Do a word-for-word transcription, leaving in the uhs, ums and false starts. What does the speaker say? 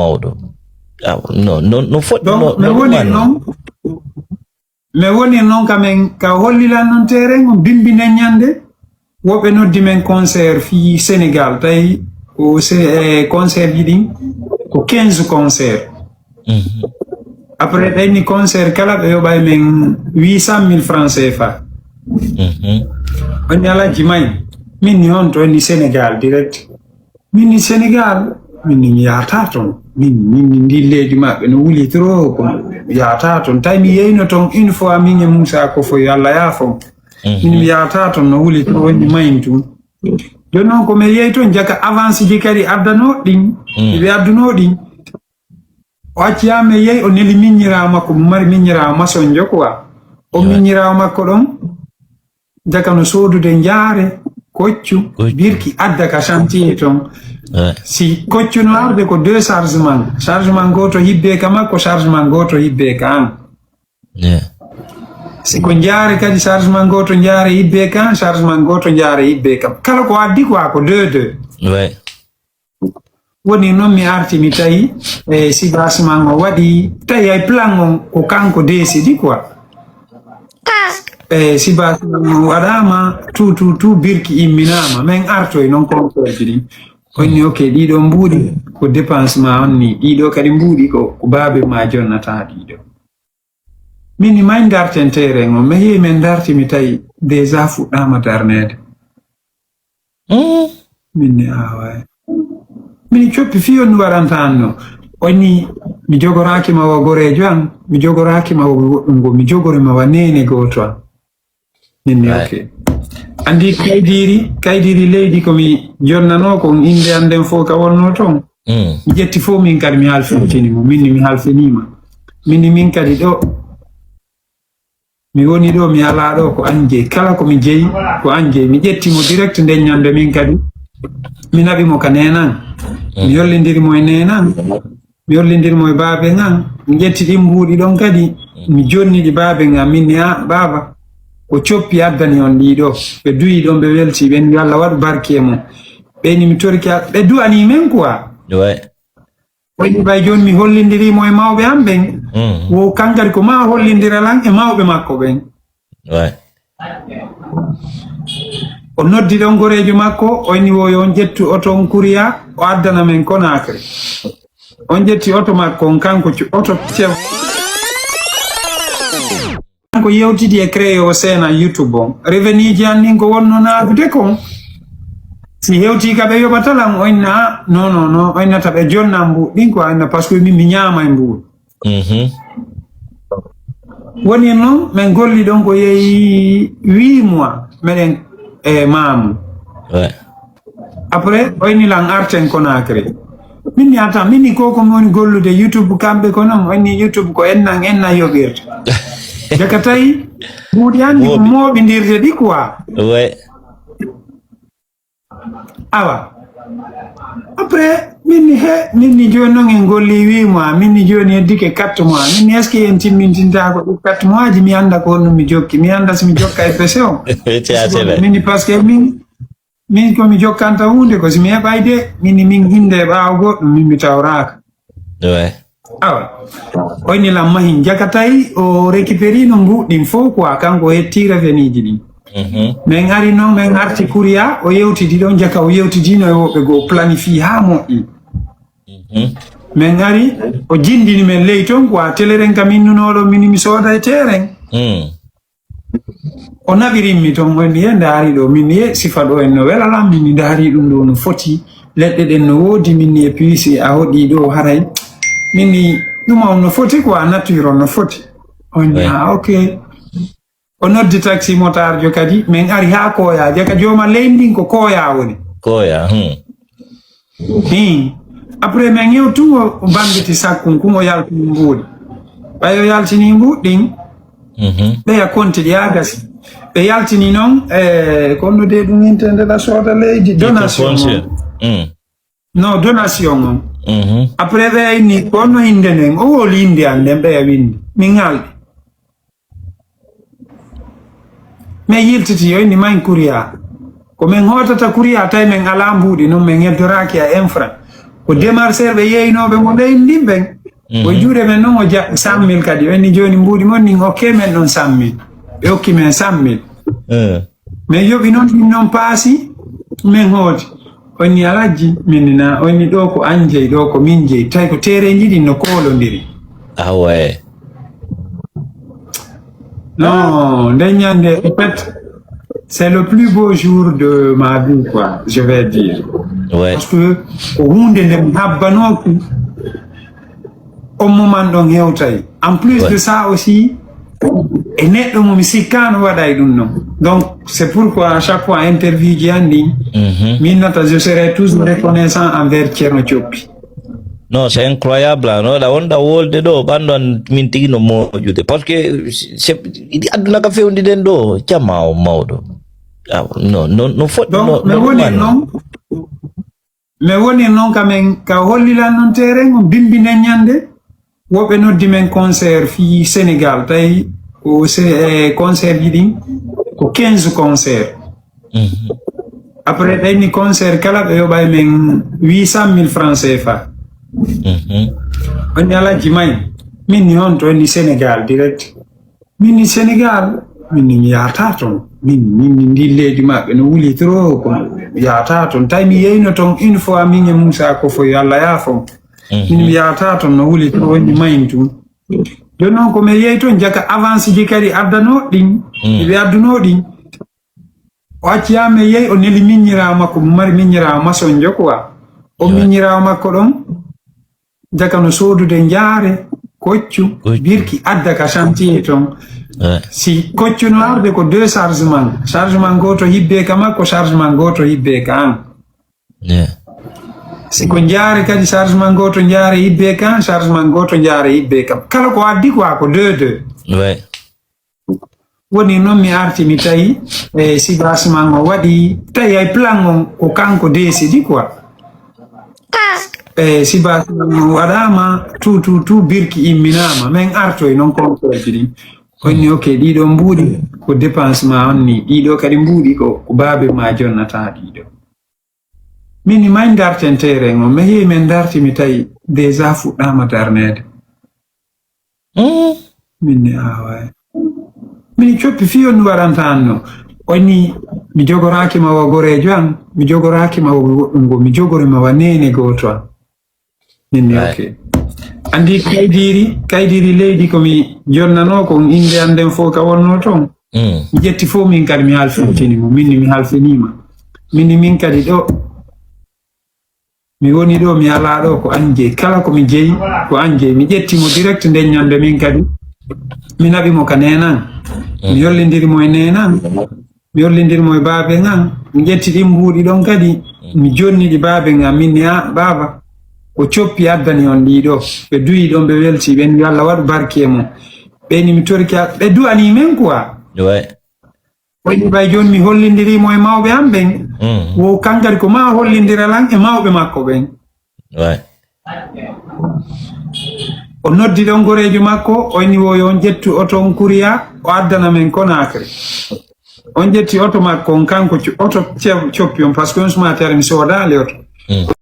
Mawɗo. Aw, no, no, no foti, donc no, mi no woni ɗumano. Noon, mi woni noon ka men, ka hollilan noon terrain on, bimbi nden ñande, woɓɓe noddi men concert fii Sénégal, tawi ko se-, eh, concert ji ɗin, ko quinze concert. Mhm. Après, ɓen ni concert kala ɓe yoɓay men huit cent mille francs C F A. Mhm. On ni Alhaji May, min ni honto, en ni Sénégal direct. Min ni Sénégal, min ni mi yaata ton. Min, min ni ndi leydi maɓɓe no wuli trop, ko mi yaata ton. Tawi mi yeyno ton une fois, min e Moussa ko foy, Allah yaafo. Mhm. Min mi yaata ton, no wuli trop, ni mayin tun. Jooni noon ko mi yehi ton jaka avance ji kadi addano ɗin. Mm. Ɓe adduno ɗin. O acci haa mi yehi, o neli miññiraawo makko, mo mari miññiraawo masonjo quoi. O Ouais. Miññiraawo makko ɗon, jaka no soodude njaare, koccu, Koccu. Birki, adda ka chantier ton. Ouais. Si koccu no arde ko deux chargement. Chargement gooto hibbe ka makko, chargement gooto hibbe ka an. Yeah. Si ko njaare kadi, chargement gooto njaare hibbe ka an, chargement gooto njaare hibbe kam. Kala ko addi quoi, ko deux deux. Ouais. Woni noon mi arti mi tawi, e, si basement o waɗi, tawi ay plan on ko kanko décidi quoi. E, si basement on waɗaama, tout, tout, tout, birki imminaama. Men artoy noon compteur ji ɗin. On ni, ok, ɗiɗo mbuuɗi ko dépensement on ni, ɗiɗo kadi mbuuɗi ko, ko baabe ma jonnata ɗiɗo. Min ni may darten terrain on, mi yehi men darti mi tawi déjà fuɗɗaama darneede. Mm. Min ni, ah, ouais. Min coppi fii on waɗanta an no. On ni, mi jogoraaki ma o goreejo an, mi jogoraaki ma o goɗɗum ngo, mi jogori ma wa neene gooto an. Min ni, ouais. Ok. Anndi kaydiiri, kaydiiri leydi ko mi jonnanoo kon, innde an nden fof ka wonnoo ton. Mm. Mi ƴetti fof min kadi mi halfintini mo, min ni mi halfinii ma. Min ni min kadi ɗo, mi woni ɗo, mi alaa ɗo, ko an jeyi. Kala ko mi jeyi, ko an jeyi. Mi ƴetti mo direct nden ñande min kadi. Mi naɓi mo ka neenan. Mm. Mi hollindiri mo e neenan. Mi hollindiri mo e baaben an. Mi ƴetti ɗin mbuuɗi ɗon kadi. Mi jonni ɗi baaben an. Min ni, "Ah, baaba, ko coppi addani on ɗii ɗo." Ɓe duyi ɗon, ɓe welti. Ɓen yo Allah waɗu barki e mum. Ɓe ni mi torki, a-, ɓe du'anii men quoi. Ouais. O ni ɓay jooni mi hollindirii mo e mawɓe am ɓen. Mm. Wo kankadi ko ma hollindira lan e mawɓe makko ɓen. Ouais. O noddi ɗon goreejo makko, o ni wo yo on ƴettu oto on Kuriya, o addana men Conakry. On ƴetti oto makko on, kanko cu-, oto cew. Kanko yewtidi e créé o seena YouTube on. Revenu ji an ɗin ko wonno naagude kon. Si hewti ka ɓe yoɓata lan, o inna, "Ah, non, non, non," o innata ɓe jonnan mbuuɗi ɗin ko a inna, parce que min mi ñaama e mbuuɗi. Mhm. Woni noon, min golli ɗon ko yehi huit mois, meɗen e maamu. Ouais. Après, o inni lan arten Conakry. Min ni, "Attends, min ni ko ko mi woni gollude YouTube kamɓe ko noon?" O inni, "YouTube ko ennan, ennan yoɓirta." Jaka tawi, mbuuɗi anndi ko Mooɓi. Mooɓindirde ɗi quoi. Ouais. Awa. Après, min ni, he, min ni jooni noon en golli huit mois, min ni jooni heddike quatre mois. Min ni, est-ce que en timmintintaako ɗi quatre mois ji? Mi annda ko honno mi jokki. Mi annda si mi jokka e pese on. Wecce a sele. Min ni, parce que min, min ko mi jokkanta huunde ko si mi heɓay de, min ni min hinde e ɓaawo goɗɗum, min mi tawraaka. Ouais. Awa. O inni lan mahin jaka tawi o récupéri no mbuuɗi ɗin fof quoi, kanko o hetti revenuji ɗin. Mhm. Min ari noon, min arti Kuriya, o yewtidi ɗon jaka, o yewtidino e woɓɓe goo, planifié haa moƴƴi. Mhm. Min ari, o jindini min ley ton quoi, teleren ka min nunoo ɗo, min mi sooda e terrain. Mm. O naɓirin mi ton, o inni, "Ye ndaari ɗo, min ye sifa ɗo en no wela lan, min ndaari ɗum ɗo no foti, leɗɗe ɗen no woodi, min ni e piisi a hoɗi ɗo haray, min ni ɗum on no foti quoi, nature on no foti." O inni, Ouais. "Ah, ok." O noddi taxi motarjo kadi, min ari haa Koya, jaka jooma leydi ndin ko Koya woni. Koya, hmm. Hin. Après, min yew tun o bambiti sakkun kun, o yaltini mbuuɗi. Ɓay o yaltini mbuuɗi ɗin, mhm, ɓeya konti ɗi haa gasi. Ɓe yaltini non, eh, ko honno de ɗum intende ɗa sooda leydi? Donation on. Mm. No, donation on. Mhm. Après, ɓeya inni, ko honno innde nden? O woli innde an nden, ɓeya windi. Min haalɗi. Min yiltiti, o inni, "Min Kuriya. Ko min hootata Kuriya, tawi min alaa mbuuɗi, non min heddoraaki a infra." Ko démarcheur ɓe yeeynooɓe mo ɓe ndin ɓen. O juuɗe men noon o jaɓɓi cent mille kadi. O inni jooni mbuuɗi mon ndin okke men ɗon cent mille. Ɓe okki men cent mille. Min yoɓi noon ɗin noon paasi, min hooti. O inni Alhaji, min ni na, o inni ɗo ko an jeyi, ɗo ko min jeyi. Tawi ko tereeji ɗin no koolondiri. Ah ouais. Non, nden ñande, en fait, c'est le plus beau jour de ma vie, quoi, je vais dire. Ouais. Parce que ko huunde nde mi habbanooki, on moment ɗon hewtay. En plus de ça aussi, e neɗɗo mo mi sikkaano waɗay ɗum non. Donc, c'est pourquoi à chaque fois interview ji an ɗin, min nata, je serai toujours reconnaissant envers Thierno Thiopi. Non, c'est incroyable, ah, non, ɗa wonɗa wolde ɗo, ɓandu an min tigi no moƴude. Parce que c'est, iɗi adduna ka fewndi ɗen ɗo, jama o mawɗo. Ah, non, non, no foti, donc, no, mi no woni ɗuman. Non, mi woni non ka men, ka hollilan non terrain on, bimbi nden ñande, woɓɓe noddi men concert fii Sénégal, tawi ko se-, eh, concert ji ɗin, ko quinze concert. Après, ɓe inni concert kala ɓe yoɓay men huit cent mille francs C F A. On ni Alhaji May, min ni honto? On ni Sénégal direct. Min ni Sénégal, min ni mi yaata ton. Min, min ni ndin leydi maɓɓe no wuli trop, ko mi yaata ton. Tawi mi yeyno ton une fois min e Moussa Kofo, yo Allah yaafo mo. Min mi yaata ton no wuli trop, on ni mayin tun. Jooni noon ko mi yeyi ton jaka avance ji kadi addano ɗin, ɓe adduno ɗin. O acci haa mi yehi, o neli miññiraawo makko, mo mari miññiraawo masonjo quoi. O miññiraawo makko ɗon, jaka no soodude njaare, koccu, birki, adda ka chantier ton. Si koccu no arde ko deux chargement. Chargement gooto hibbe ka makko, chargement gooto hibbe ka an. Si ko njaare kadi, chargement gooto njaare hibbe ka an, chargement gooto njaare hibbe ka. Kala ko addi quoi ko deux deux. Woni noon mi arti mi tawi, e sibasiman o waɗi, tawi hay plan on ko kanko décidi quoi. E sibasiman on waɗaama, tout, tout, tout, birki imminaama. Men artoy noon konkoji ɗin. Onni, ok, ɗiɗo mbuuɗi ko dépense ma on ni, ɗiɗo kadi mbuuɗi ko, ko baabe ma jonnata ɗiɗo. Min ni may darten terrain on, mi heewi men darti mi tawi déjà fuɗɗaama darneede. Min ni, ah ouais. Min coppi fii on waranta an no. On ni, mi jogoraaki ma wa goreejo an, mi jogoraaki ma wa goɗɗum go, mi jogori ma wa neene gooto an. Min ni, ok. Andi kaydiri, kaydiri leydi ko mi jonnanoo kon innde an nden fof ka wonno ton. Mi ƴetti fof min kadi mi halfintini mo, min ni mi halfinii ma. Min ni min kadi ɗo. Mi woni ɗo, mi alaa ɗo, ko an jeyi. Kala ko mi jeyi, ko an jeyi. Mi ƴetti mo direct nden ñande min kadi. Mi naɓi mo ka neenan. Mi hollindiri mo e neenan. Mi hollindiri mo e baaben an. Mi ƴetti ɗin mbuuɗi ɗon kadi. Mi jonni ɗi baaben an. Min ni, a, baaba, ko coppi addani on ɗii ɗo. Ɓe duyi ɗon, ɓe welti. Ɓen yo Allah waɗu barki e mo. Ɓe ni mi torki, a, ɓe du'anii men quoi. Ouais. O wi'i, ɓay jooni mi hollindirii mo e mawɓe am ɓen. Wo kankadi ko maa hollindira lan e mawɓe makko ɓen. Ouais. O noddi ɗon goreejo makko, o inni wo yo on ƴettu oto on Kuriya, o addana men Konakri. On ƴetti oto makko on, kanko co-, oto ce-, coppi on, parce que on sumatere mi soodaali oto.